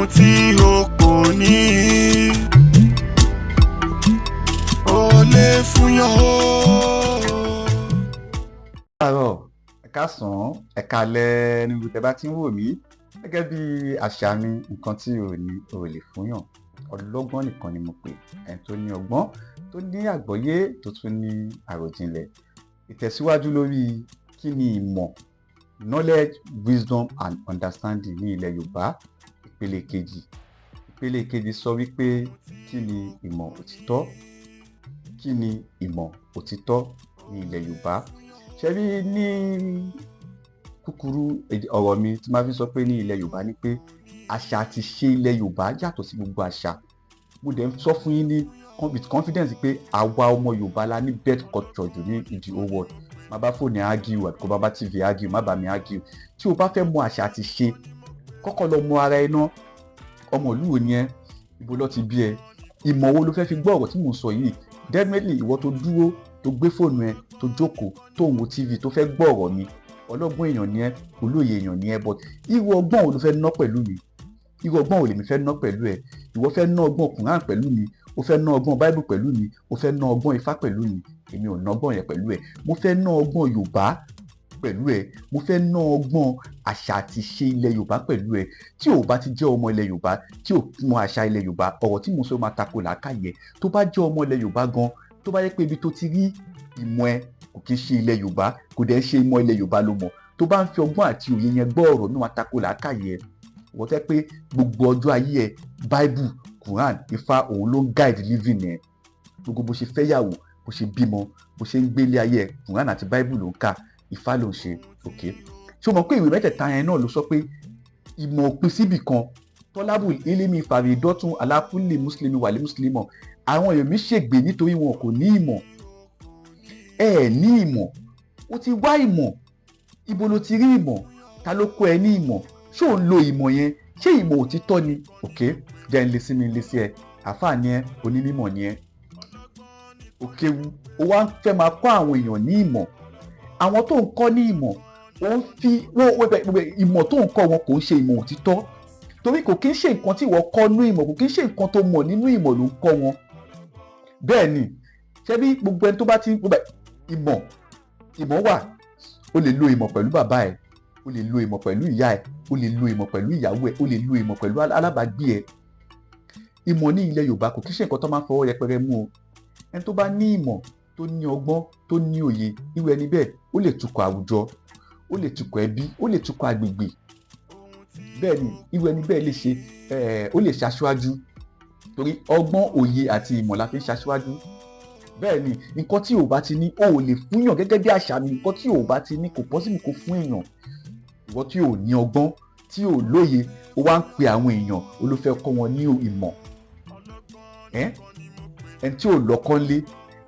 Ohun tí o kò ní o lè fúnyàn o. Káàárọ̀, ẹ káàsán, ẹ káalẹ́ níbi tẹ́ bá ti ń wò mí. Gẹ́gẹ́ bí àṣà mi, nǹkan tí ò ní ò lè fúnyàn. Ọlọ́gbọ́n nìkan ni mo pè, ẹni tó ní ọgbọ́n, tó ní àgbọ́yé, tó tún ní àròjinlẹ̀. Ìtẹ̀síwájú lórí kí ni ìmọ̀, knowledge, wisdom and understanding ní ilẹ̀ Yorùbá, ìpele kejì. Ìpele kejì sọ wípé, kí ni ìmọ̀ òtítọ́? Kí ni ìmọ̀ òtítọ́ ní ilẹ̀ Yorùbá? Ṣe rí, ní kúkúrú ọ̀rọ̀ mi tí máa fi sọ pé ní ilẹ̀ Yorùbá ni pé àṣà àti ìṣe ilẹ̀ Yorùbá yàtọ̀ sí gbogbo àṣà. Mo dẹ̀ ń sọ fún yín ní with confidence pé àwa ọmọ Yorùbá la ní best culture jù ní in the whole world. Má bá fóònù argue àbí kó bá bá TV argue, má bá mi argue. Tí o bá fẹ́ mọ àṣà àti ìṣe, kọ́kọ́ lọ mọ ara ẹ ná. Ọmọ ìlú wo ni ẹ? Ibo ló ti bí ẹ? Ìmọ̀ wo ló fẹ́ fi gbọ́ ọ̀rọ̀ tí mò ń sọ yìí? Definitely, ìwọ tó dúró, tó gbé fóònù ẹ, tó jókòó, tó ń wo TV, tó fẹ́ gbọ́ ọ̀rọ̀ mi, ọlọ́gbọ́n èèyàn ni ẹ, olóye èèyàn ni ẹ. But irú ọgbọ́n wo ló fẹ́ ná pẹ̀lú mi? Irú ọgbọ́n wo lèmi fẹ́ ná pẹ̀lú ẹ? Ìwọ fẹ́ ná ọgbọ́n Quran pẹ̀lú mi, o fẹ́ ná ọgbọ́n Bible pẹ̀lú mi, o fẹ́ ná ọgbọ́n Ifá pẹ̀lú mi. Èmi ò ná ọgbọ́n yẹn pẹ̀lú ẹ. Mo fẹ́ ná ọgbọ́n Yorùbá pẹ̀lú ẹ. Mo fẹ́ ná ọgbọ́n àṣà àti ìṣe ilẹ̀ Yorùbá pẹ̀lú ẹ. Tí o bá ti jẹ́ ọmọ ilẹ̀ Yorùbá, tí o mọ àṣà ilẹ̀ Yorùbá, ọ̀rọ̀ tí mo sọ máa tako làákàyè. Tó bá jẹ́ ọmọ ilẹ̀ Yorùbá gan, tó bá yẹ pé ibi tó ti rí ìmọ̀ ẹ kò kí ń ṣe ilẹ̀ Yorùbá, kò dẹ̀ ń ṣe ìmọ̀ ilẹ̀ Yorùbá ló mọ̀, tó bá ń fi ọgbọ́n àti òye yẹn gbọ́ ọ̀rọ̀ mi, máa tako làákàyè ẹ. Wọ́n tẹ́ pé gbogbo ọjọ́ ayé ẹ, Bible, Quran, Ifá, òun ló ń guide living ẹ. Gbogbo bó ṣe fẹ́yàwó, bó ṣe bímọ, bó ṣe ń gbélé ayé ẹ, Quran àti Bible ló ń kà, Ifá ló ń ṣe. Ok, ṣé o mọ̀ pé ìwé mẹ́tẹ̀ẹ̀ta yẹn náà ló sọ pé ìmọ̀ òpin síbì kan? طلب العلم فريضة على كل مسلم والمسلمة. Àwọn èèyàn mi ṣègbè nítorí wọn kò ní ìmọ̀. Ẹ ẹ̀ ní ìmọ̀. O ti wá ìmọ̀, ibo ló ti rí ìmọ̀? Ta ló kọ́ ẹ ní ìmọ̀? Ṣé ò ń lo ìmọ̀ yẹn? Ṣé ìmọ̀ òtítọ́ ni? Ok, jẹ́ ń lé sí mi, ń lé sí ẹ. Àáfàá ni ẹ, onímọ̀ ni ẹ, ó kéwú, ó wá ń fẹ́ máa kọ́ àwọn èèyàn ní ìmọ̀. Àwọn tó ń kọ́ ní ìmọ̀, ó ń fi wọ́n ìmọ̀ tó ń kọ́ wọn kò ń ṣe ìmọ̀ òtítọ́, torí kò kí ń ṣe nǹkan tí ìwọ kọ́ nú ìmọ̀, kò kí ń ṣe nǹkan tó mọ̀ nínú ìmọ̀ ló ń kọ́ wọn. Bẹ́ẹ̀ ni. Ṣé bí gbogbo ẹni tó bá ti ìmọ̀, ìmọ̀ wà, o lè lo ìmọ̀ pẹ̀lú bàbá ẹ̀, o lè lo ìmọ̀ pẹ̀lú ìyá ẹ̀, o lè lo ìmọ̀ pẹ̀lú ìyàwó ẹ̀, o lè lo ìmọ̀ pẹ̀lú alábàágbé ẹ̀. Ìmọ̀ ní ilẹ̀ Yorùbá kò kí ṣe nǹkan tó máa ń fọwọ́ yẹpẹrẹ mú o. Ẹni tó bá ní ìmọ̀, tó ní ọgbọ́n, tó ní òye, irú ẹni bẹ́ẹ̀, ó lè tukọ̀ àwùjọ, ó lè tukọ̀ ẹbí, ó lè tukọ̀ agbègbè. Bẹ́ẹ̀ ni, irú ẹni bẹ́ẹ̀ lè ṣe ẹ̀, ó lè ṣaṣíwájú, torí ọgbọ́n, òye àti ìmọ̀ la fi ń ṣaṣíwájú. Bẹ́ẹ̀ ni, nǹkan tí ò bá ti ní, o ò lè fúnyàn. Gẹ́gẹ́ bí àṣà mi, nǹkan tí ò bá ti ní, kò possible kó fún èèyàn. Ìwọ tí ò ní ọgbọ́n, tí ò lóye, ó wá ń pe àwọn èèyàn, ó ló fẹ́ kọ́ wọn ní ìmọ̀. Ẹni tí ò lọ́kọ ńlé,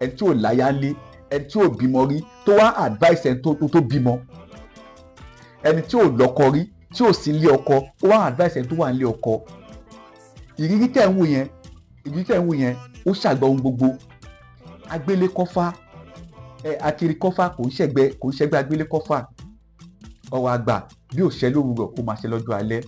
ẹni tí ò láya ńlé, ẹni tí ò bímọ rí, tó wá advice ẹni tó bímọ. Ẹni tí ò lọ́kọ rí, tí ò sí nílé ọkọ, ó wá advice ẹni tó wà nílé ọkọ. Ìrírí tẹ̀ ń wò yẹn, ìrírí tẹ̀ ń wò yẹn, ó ṣàgbà ohun gbogbo. Agbélékọ́fà ẹ, akirikọ́fà kò ń ṣẹ̀gbẹ́, kò ń ṣẹ̀gbẹ́ agbélékọ́fà. Ọ̀rọ̀ àgbà bí ò ṣẹ lówùúrọ̀, ó máa ṣe lọ́jọ́ alẹ́.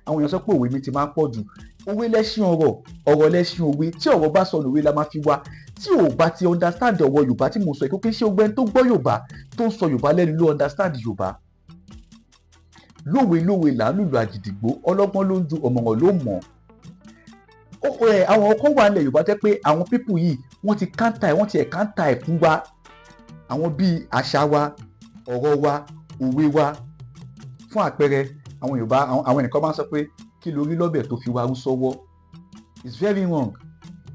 Àwọn èèyàn sọ pé òwe mi ti máa ń pọ̀ jù. Òwe lẹ́ṣin ọ̀rọ̀, ọ̀rọ̀ lẹ́ṣin òwe. Tí ọ̀rọ̀ bá sọnù, òwe la máa fi wá. Tí ò bá ti understand ọ̀rọ̀ Yorùbá tí mo sọ yìí, kò kí ń ṣe ogbẹ́ni tó gbọ́ Yorùbá, tó ń sọ Yorùbá lẹ́nu ló understand Yorùbá. Lówe lówe là ń lùlù àgìdìgbò. Ọlọ́gbọ́n ló ń ju, ọ̀mọ̀ràn ló mọ̀. Àwọn kan wà nílẹ̀ Yorùbá tẹ́ pé àwọn people yìí, wọ́n ti counter ẹ̀, wọ́n ti ẹ̀ counter ẹ̀ fún wa. Àwọn bíi àṣà wa, ọ̀rọ̀ wa, òwe wa. Fún àpẹẹrẹ, àwọn Yorùbá, àwọn ẹnìkan máa ń sọ pé, "Kí ló rí lọ́bẹ̀ tó fi warú sọ́wọ́?" It's very wrong.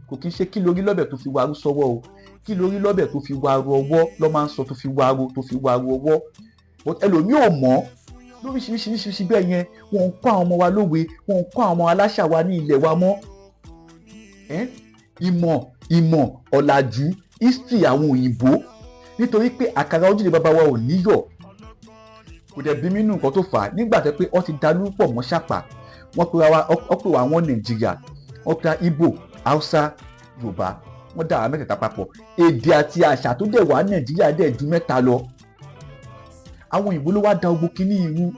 Kò kí ń ṣe "Kí ló rí lọ́bẹ̀ tó fi warú sọ́wọ́" o. "Kí ló rí lọ́bẹ̀ tó fi waru ọwọ́" lọ́ máa ń sọ, tó fi waru, tó fi waru ọwọ́. But ẹlòmíì ò mọ̀. Lóríṣiríṣiríṣiríṣi bẹ́ẹ̀ yẹn, wọ́n ń kọ́ àwọn ọmọ wa lówe, wọ́n ń kọ́ àwọn ọmọ aláṣà wa ní ilẹ̀ wa mọ́. Ìmọ̀, ìmọ̀ ọ̀làjú, history àwọn òyìnbó, nítorí pé àkàrà ojúde bàbá wa ò níyọ̀. Kò dẹ̀ bí mí nù. Nǹkan tó fà á nígbà tó pé wọ́n ti dalú pọ̀ mọ́ ṣàpà, wọ́n pe wa, wọ́n pè wá wọ́n Nàìjíríà, wọ́n pe Ìgbò, Haúsá, Yorùbá, wọ́n dà wá mẹ́tẹ̀ẹ̀ta papọ̀. Èdè àti àṣà tó dẹ̀ wá Nàìjíríà dẹ̀ ju mẹ́ta lọ. Àwọn òyìnbó ló wá da gbogbo kínní irú.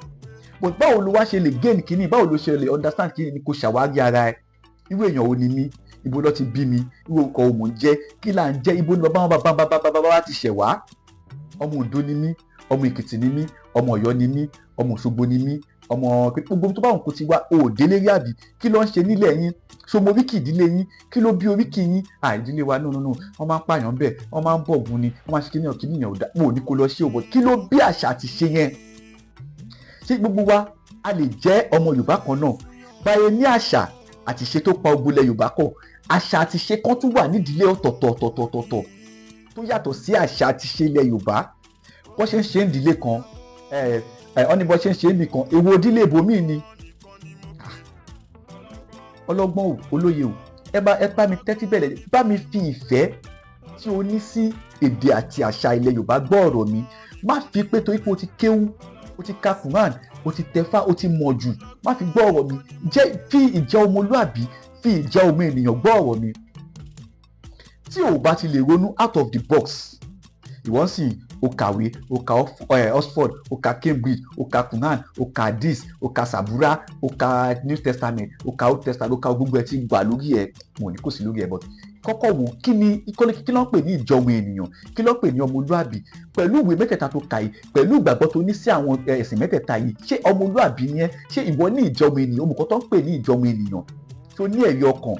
But báwo ló wá ṣe lè gain kínní? Báwo ló ṣe lè understand kínní ni kò ṣàwárí ara ẹ. Irú èèyàn wo ni mí? Ibo ló ti bí mi? Irú orúkọ wo mò ń jẹ́? Kí là ń jẹ́? Ibo ni bàbá wọn bàbá bàbá bàbá bàbá ti ṣẹ̀ wá? Ọmọ Oǹdó ni mí, ọmọ Èkìtì ni mí, ọmọ Ọ̀yọ́ ni mí, ọmọ Òṣogbo ni mí, ọmọ gbogbo tó bá wọn kò ti wá. O ò délé rí àbí? Kí ló ń ṣe nílẹ̀ yín? Ṣo mo oríkì ìdílé yín? Kí ló bí oríkì yín? À, ìdílé wa, no, no, no, wọ́n máa ń pààyàn bẹ́ẹ̀, wọ́n máa ń bọ̀gùn ni, wọ́n máa ń ṣe kíníyàn kíníyàn. Ò dá mo ò ní kó lọ ṣe òbọ̀. Kí ló bí àṣà àti ṣe yẹn? Ṣé gbogbo wa a lè jẹ́ ọmọ Yorùbá kan náà báyẹn ní àṣà àti ṣe tó pa ogun ilẹ̀ Yorùbá kọ̀? Àṣà àti ṣe kan tún wà nídìílé ọ̀tọ̀ọ̀tọ̀ọ̀tọ̀ọ̀tọ̀ tó yàtọ̀ sí àṣà àti ṣe ilẹ̀ Yorùbá. Bó ṣe ń ṣe ń ìdílé kan, ẹ ẹ ọ́ ní bó ṣe ń ṣe ń bì kan, èwo ìdílé ibòmíì ni? Ọlọ́gbọ́n o, olóye o, ẹ bá mi tẹ́tí bẹ̀rẹ̀, bá mi fi ìfẹ́ tí o ní sí èdè àti àṣà ilẹ̀ Yorùbá gbọ́ ọ̀rọ̀ mi. Má fi pé torí pé o ti kéwú, o ti ka Quran, o ti tẹfá, o ti mọ̀ jù, má fi gbọ́ ọ̀rọ̀ mi. Jẹ́ fi ìjẹ́ ọmọlúàbí, fi ìjẹ́ ọmọ ènìyàn gbọ́ ọ̀rọ̀ mi. Tí o bá ti lè ronú out of the box, ìwọ́n sì o kàwé, o ka Oxford, o ka Cambridge, o ka Quran, o ka this, o ka Sabura, o ka New Testament, o ka Old Testament, o ka gbogbo ẹ ti gbà lórí ẹ. Mo ní kò sí lórí ẹ, but kọ́kọ́ wò kí ni kí ló ń pè ní ìjọmọ ènìyàn, kí ló ń pè ní ọmọlúàbí, pẹ̀lú ìwé mẹ́tẹ̀ẹ̀ta tó kà yìí, pẹ̀lú ìgbàgbọ́ tó ní sí àwọn ẹ̀sìn mẹ́tẹ̀ẹ̀ta yìí. Ṣé ọmọlúàbí ni ẹ́? Ṣé ìwọ ní ìjọmọ ènìyàn? Olùkọ́ tó ń pè ní ìjọmọ ènìyàn tó ní ẹ̀rí ọkàn,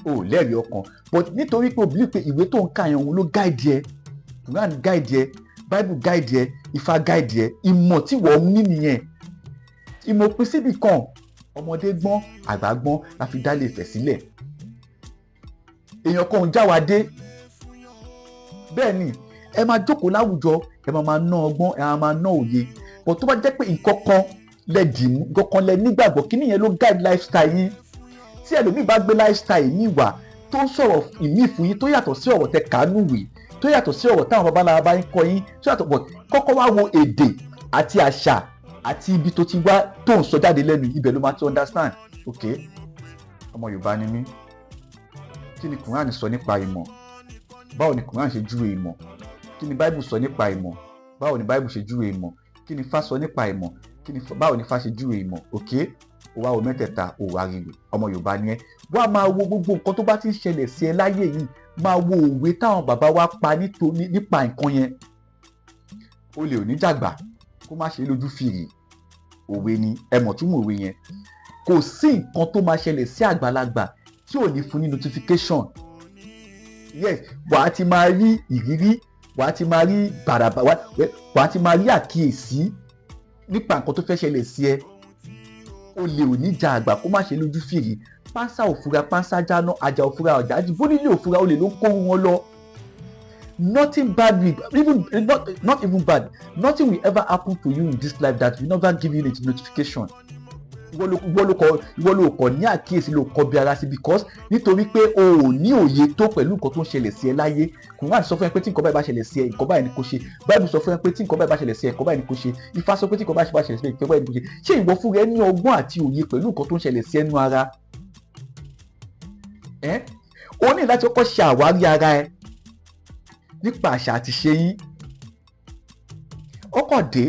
o ò lẹ́rìí ọkàn, but nítorí pé o believe pé ìwé tó ń kà yẹn, òun ló guide ẹ. Quran guide ẹ, Bible guide ẹ, Ifá guide ẹ. Ìmọ̀ tí wọ́n ní nìyẹn. Ìmọ̀ pín síbì kan. Ọmọdé gbọ́n, àgbà gbọ́n la fi dá Ilé Ifẹ̀ sílẹ̀. Èèyàn kan ò já wa dé. Bẹ́ẹ̀ ni ẹ máa jókòó láwùjọ, ẹ máa máa ná ọgbọ́n, ẹ máa máa ná òye, but tó bá jẹ́ pé nǹkan kan lẹ dìmú, nǹkan kan lẹ nígbàgbọ́, kí nìyẹn ló guide lifestyle yín. Tí ẹlòmíì bá gbé lifestyle yín wá, tó ń sọ̀rọ̀ ìmíì fún yín tó yàtọ̀ sí ọ̀rọ̀ tẹ kàánú wì, tó yàtọ̀ sí ọ̀rọ̀ táwọn babaláwa bá ń kọ́ yín, tó yàtọ̀ bọ̀, kọ́kọ́ wá wo èdè àti àṣà àti ibi tó ti wá tó ń sọ jáde lẹ́nu. Ibẹ̀ ló máa ti understand. Ok, ọmọ Yorùbá ni mí. Kí ni Quran sọ nípa ìmọ̀? Báwo ni Quran ṣe júwe ìmọ̀? Kí ni Bible sọ nípa ìmọ̀? Báwo ni Bible ṣe júwe ìmọ̀? Kí ni Ifá sọ nípa ìmọ̀? Kí ni báwo ni Ifá ṣe júwe ìmọ̀? Ok, ó wá wo mẹ́tẹ̀ẹ̀ta, ó wá rí i. Ọmọ Yorùbá ni ẹ́. Wá máa wo gbogbo nǹkan tó bá ti ń ṣẹlẹ̀ sí ẹ láyé yìí, máa wo òwe táwọn bàbá wa pa nípa nǹkan yẹn. Olè ò ní jàgbà kó má ṣe lójú fìrì. Òwe ni ẹ mọ̀ túmọ̀ òwe yẹn. Kò sí nǹkan tó máa ṣẹlẹ̀ sí àgbàlagbà tí ò ní fún ní notification. Yes, wàá ti máa rí ìrírí, wàá ti máa rí bàràbà, wàá ti máa rí àkíyèsí nípa nǹkan tó fẹ́ ṣẹlẹ̀ sí ẹ. Olè ò ní ja àgbà kó má ṣe lójú fìrí. Pánsá òfura, pánsá jáná. Àjà òfura, ọ̀jájì. Bónílé òfura, olè ló ń kó wọn lọ. Nothing bad will even not, not even bad, nothing will ever happen to you in this life that will never give you a notification. Ìwọ ló kọ ní àkíyèsí, ló kọ bí ara sí, because nítorí pé o ò ní òye tó pẹ̀lú nǹkan tó ń ṣẹlẹ̀ sí ẹ láyé. Quran sọ fún ẹ pé tí nǹkan báyìí bá ṣẹlẹ̀ sí ẹ, nǹkan báyìí ni kò ṣe. Bible sọ fún ẹ pé tí nǹkan báyìí bá ṣẹlẹ̀ sí ẹ, nǹkan báyìí ni kò ṣe. Ifá sọ pé tí nǹkan báyìí bá ṣẹlẹ̀ sí ẹ, nǹkan báyìí ni kò ṣe. Ṣé ìwọ fúnra ẹ ní ọgbọ́n àti òye pẹ̀lú nǹkan tó ń ṣẹlẹ̀ sí ẹnu ara ẹ? O ní láti kọ́kọ́ ṣe àwárí ara ẹ nípa àṣà àti ṣe yín. Ọkọ̀ dé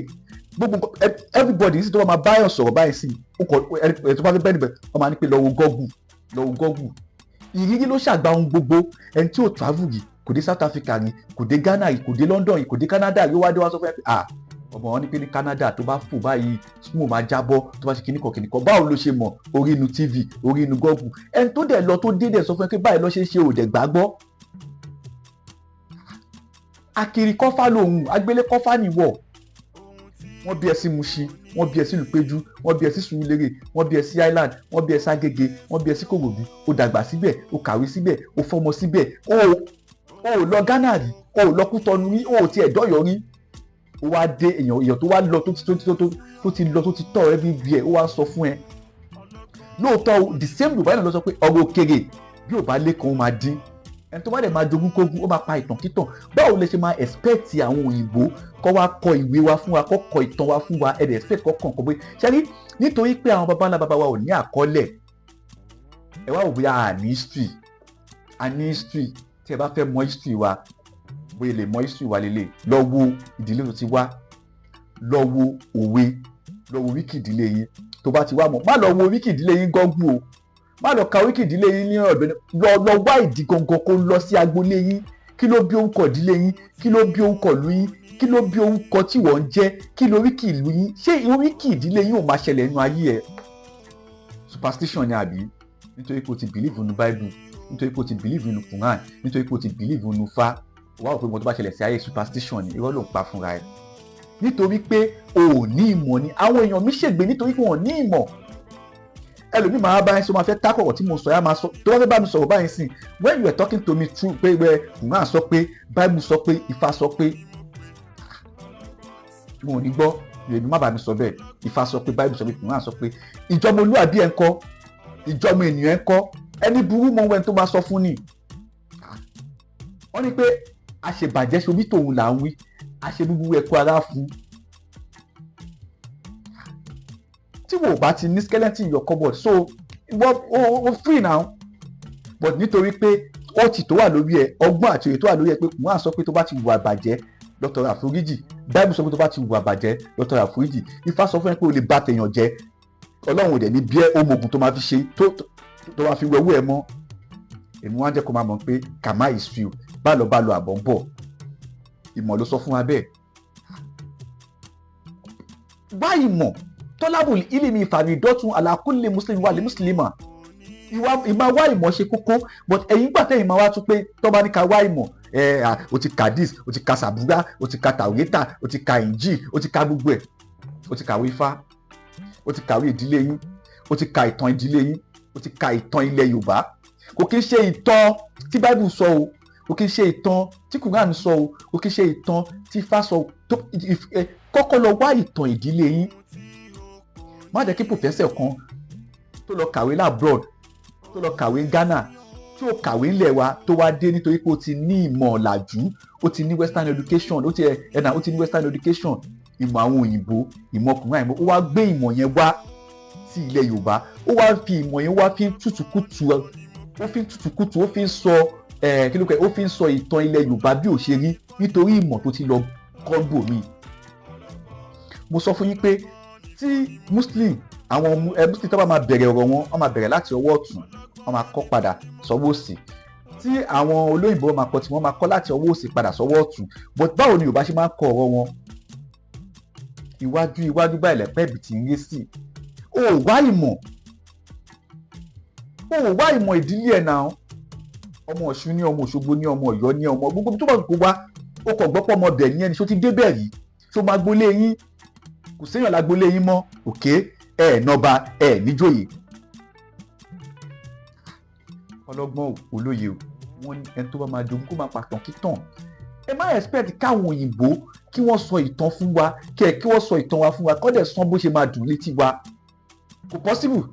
gbogbo everybody ní sí tó bá máa báyọ̀ sọ̀rọ̀ báyìí sí ọkọ̀ ẹ tó bá fẹ́ bẹ́ẹ̀ níbẹ̀, wọ́n máa ní pé lọ wo Google, lọ wo Google. Ìrírí ló ṣàgbà ohun gbogbo. Ẹni tí ò travel rí, kò dé South Africa rí, kò dé Ghana rí, kò dé London rí, kò dé Canada rí, ó wá dé, wá sọ fún ẹ pé, ah, ọmọ wọn ní pé ní Canada, tó bá fò báyìí, snow máa jábọ́, tó bá ṣe kíníkan kíníkan. Báwo ló ṣe mọ̀? Orí inú TV, orí inú Google. Ẹni tó dẹ̀ lọ, tó dé, dẹ̀ sọ fún ẹ pé báyìí ló ṣe ń ṣe, ò dẹ̀ gbàgbọ́. Akiri kọ́fà lòun, agbélé kọ́fà nìwọ̀. Wọ́n bí ẹ sí Mushin, wọ́n bí ẹ sí Lùpéjú, wọ́n bí ẹ sí Sùúrùlérè, wọ́n bí ẹ sí Island, wọ́n bí ẹ sí Agége, wọ́n bí ẹ sí Kòròdú. O dàgbà síbẹ̀, o kàwé síbẹ̀, o fọmọ síbẹ̀. O ò lọ Ghana rí, o ò lọ Kútọ́nù rí, o ò tiẹ̀ dọ́yọ̀ rí. O wá dé, èèyàn tó wá lọ, tó ti lọ, tó ti tọ̀ everywhere, ó wá sọ fún ẹ. Lóòótọ́, the same Yorùbá náà ló sọ pé ọ̀rọ̀ òkèrè bí ò bá lẹ́kàn, ó máa dín. Ẹni tó bá dẹ̀ máa jogún kógún, ó máa pa ìtàn kítàn. Báwo lè ṣe máa expect àwọn òyìnbó kọ́ wá kọ ìwé wa fún wa, kọ́ kọ ìtàn wa fún wa? Ẹ̀ dẹ̀ expect kọ́ kàn kọ́ bóyá ṣe rí, nítorí pé àwọn baba ńlá baba wa ò ní àkọọ́lẹ̀. Ẹ wá wò bóyá a ní history. A ní history. Tí ẹ bá fẹ́ mọ history wa, bóyá lè mọ history wa lélẹ̀, lọ wo ìdílé tó ti wá. Lọ wo òwe, lọ wo oríkì ìdílé yín. Tó bá ti wá mọ̀, má lọ wo oríkì ìdílé yín Google o, má lọ ka oríkì ìdílé yín ní ọ̀dọ̀. Lọ lọ wá ìdí gangan, kó lọ sí agboolé yín. Kí ló bí orúkọ ìdílé yín? Kí ló bí orúkọ ìlú yín? Kí ló bí orúkọ tí wọ́n ń jẹ́? Kí ló oríkì ìlú yín? Ṣé oríkì ìdílé yín ò máa ṣẹlẹ̀ nínú ayé ẹ̀? Superstition ni, àbí nítorí pé o ti believe nínú Bible, nítorí pé o ti believe nínú Quran, nítorí pé o ti believe nínú Ifá, wàá rò pé mo tó bá ṣẹlẹ̀ sí ayé, superstition ni. Irọ́ ló ń pa fúnra ẹ̀, nítorí pé o ò ní ìmọ̀ ni. Àwọn èèyàn mi ṣègbè nítorí pé wọ́n ní ìmọ̀. Ẹlòmíì máa bá yín sọ, máa fẹ́ tákọ̀rọ̀ tí mo sọ yá, máa sọ tó bá fẹ́ bá mi sọ̀rọ̀ báyìí sìn. When you are talking to me true pé wẹ́ Quran sọ pé, Bible sọ pé, Ifá sọ pé, mo ò ní gbọ́. Èmi má bàa mi sọ bẹ́ẹ̀. Ifá sọ pé, Bible sọ pé, Quran sọ pé, ìjọba olúwàbí ẹ̀ ń kọ́, ìjọba ènìyàn ẹ̀ ń kọ́, ẹni burú mọ wẹ́n tó máa sọ fún ni. Wọ́n ní pé àṣebàjẹ́ ṣobi tòun là ń wí, àṣebúburú ẹ̀kọ́ ara fún. Tí wò bá ti ní skeleton in your cupboard, so ìwọ o free now. But nítorí pé ó ti tó wà lórí ẹ, ọgbọ́n àti òye tó wà lórí ẹ pé Quran sọ pé tó bá ti wà bàjẹ́, lọ tọrọ àforíjì, Bible sọ pé tó bá ti wà bàjẹ́, lọ tọrọ àforíjì, Ifá sọ fún ẹ pé o lè bá tèèyàn jẹ́, Ọlọ́run ò dẹ̀ ní bí ẹ ó mọ̀gùn tó máa fi ṣe tó máa fi wẹ̀wú ẹ mọ́. Èmi wá jẹ́ kó máa mọ̀ pé karma is real. Bá lọ bá lọ, àbọ̀ ń bọ̀. Ìmọ̀ ló sọ fún wa bẹ́ẹ̀. Wá ìmọ̀. Tọ́lábùl ilimi faridotun ala kulli muslim wà lè mùsùlùmá. Ìmọ̀, wá ìmọ̀ ṣe kókó. But ẹ̀yin gbà tẹ̀yìn máa wá tún pé tọ́ba ní ká wá ìmọ̀ ẹ̀, o ti ka this, o ti ka sàbúrà, o ti ka tàwétà, o ti ka ìnjí, o ti ka gbogbo ẹ̀, o ti kàwé Ifá, o ti kàwé ìdílé yín, o ti ka ìtàn ìdílé yín, o ti ka ìtàn ilẹ̀ Yorùbá. Kò kí ń ṣe ìtàn tí Bible sọ o, kò kí ń ṣe ìtàn tí Quran sọ o, kò kí ń ṣe ìtàn tí Ifá sọ o. Kọ́kọ́ lọ wá ìtàn ìdílé yín. Má jẹ́ kí professor kan tó lọ kàwé l'abroad, tó lọ kàwé Ghana, tí ó kàwé ńlẹ̀ wa, tó wá dé nítorí pé ó ti ní ìmọ̀ ọ̀làjú, ó ti ní western education, ó ti ẹ̀nà, ó ti ní western education, ìmọ̀ àwọn òyìnbó, ìmọ̀ ọkùnrin àìmọ̀, ó wá gbé ìmọ̀ yẹn wá sí ilẹ̀ Yorùbá. Ó wá fi ìmọ̀ yẹn wá fi ń tútùkùtù, ó fi ń tútùkùtù, ó fi ń sọ ẹ̀ kí ló kẹ́, ó fi ń sọ ìtàn ilẹ̀ Yorùbá bí ò ṣe rí, nítorí ìmọ̀ tó ti lọ kọ́ bò mí. Mo sọ fún yín pé tí Muslim, àwọn Muslim tó bá máa bẹ̀rẹ̀ ọ̀rọ̀ wọn, wọ́n máa bẹ̀rẹ̀ láti ọwọ́ ọ̀tún, wọ́n máa kọ́ padà sọ́wọ́ òsì. Tí àwọn olóyìnbó máa kọ́ tí wọ́n máa kọ́ láti ọwọ́ òsì padà sọ́wọ́ ọ̀tún. But báwo ni Yorùbá ṣe máa ń kọ ọ̀rọ̀ wọn? Iwájú iwájú báyìí lẹ́pẹ́ ibì tí ń ré sí. O ò wá ìmọ̀, o ò wá ìmọ̀ ìdílé ẹ̀ náà. Ọmọ Ọ̀ṣun ní, ọmọ Òṣogbo ní, ọmọ Ọ̀yọ́ ní, ọmọ gbogbo tó bá kó wá, ó kọ̀ gbọ́pọ̀ ọmọ bẹ̀ ní ẹni ṣó ti débẹ̀ rí, ṣó máa gbolé yín? Kò séèyàn lágbolé yín mọ́. Òkè ẹ̀ nọba ẹ̀ níjòyè. Ọlọ́gbọ́n, olóye o, wọ́n ní ẹni tó bá máa jogún kó máa pàtàn kítàn. Ẹ má expect káwọn òyìnbó kí wọ́n sọ ìtàn fún wa, kí wọ́n sọ ìtàn wa fún wa, kọ́ dẹ̀ sọ bó ṣe máa dùn létí wa. Kò possible.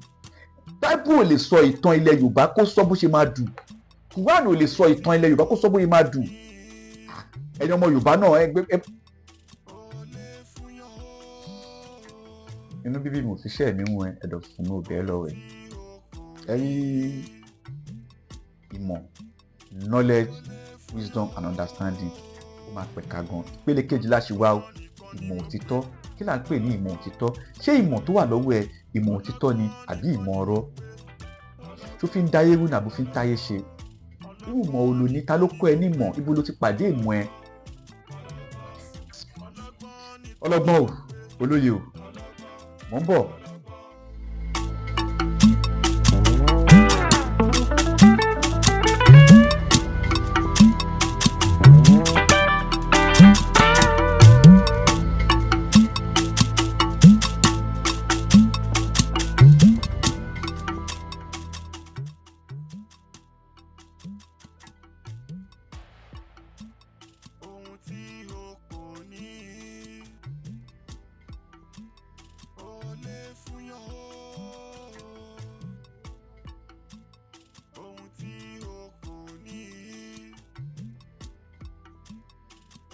Bible ò lè sọ ìtàn ilẹ̀ Yorùbá kó sọ bó ṣe máa dùn. Quran ò lè sọ ìtàn ilẹ̀ Yorùbá kó sọ bó ṣe máa dùn. Ẹ̀yin ọmọ Yorùbá náà, ẹ gbé ẹ inú bíbí mi ò fi ṣẹ́ mi mú ẹ ẹ̀dọ̀ fún mi ò bẹ́ẹ̀ lọ rẹ̀. Ẹ rí ìmọ̀, knowledge, wisdom and understanding, ó máa pẹ̀ka gan. Ìpele kejì la ṣe wá o, ìmọ̀ òtítọ́. Kí là ń pè ní ìmọ̀ òtítọ́? Ṣé ìmọ̀ tó wà lọ́wọ́ ẹ, ìmọ̀ òtítọ́ ni àbí ìmọ̀ ọ̀rọ̀ tó fi ń dáyé rú nàbó fi ń táyé ṣe? Irú ìmọ̀ wo lo ní? Ta ló kọ́ ẹ ní ìmọ̀? Ibo ló ti pàdé ìmọ̀ ẹ? Ọlọ́gbọ́n o, olóye o, mò ń bọ̀. Ohun tí o kò ní, ó lè fún yàn o. Ohun tí o kò ní,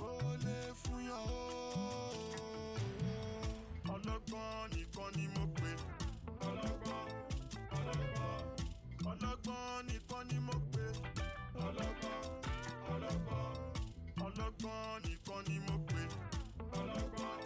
ó lè fún yàn o. Ọlọ́gbọ́n nìkan ni mo pè. Ọlọ́gbọ́n, ọlọ́gbọ́n, ọlọ́gbọ́n nìkan ni mo pè. Ọlọ́gbọ́n, ọlọ́gbọ́n, ọlọ́gbọ́n nìkan ni mo pè. Ọlọ́gbọ́n,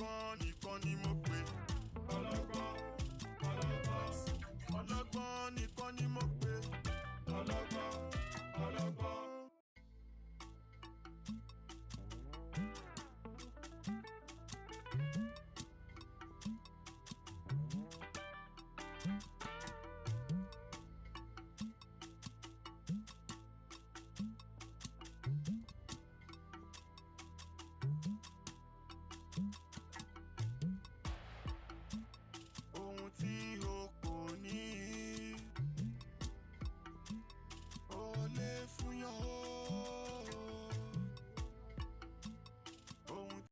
Ọlọ́gbọ́n.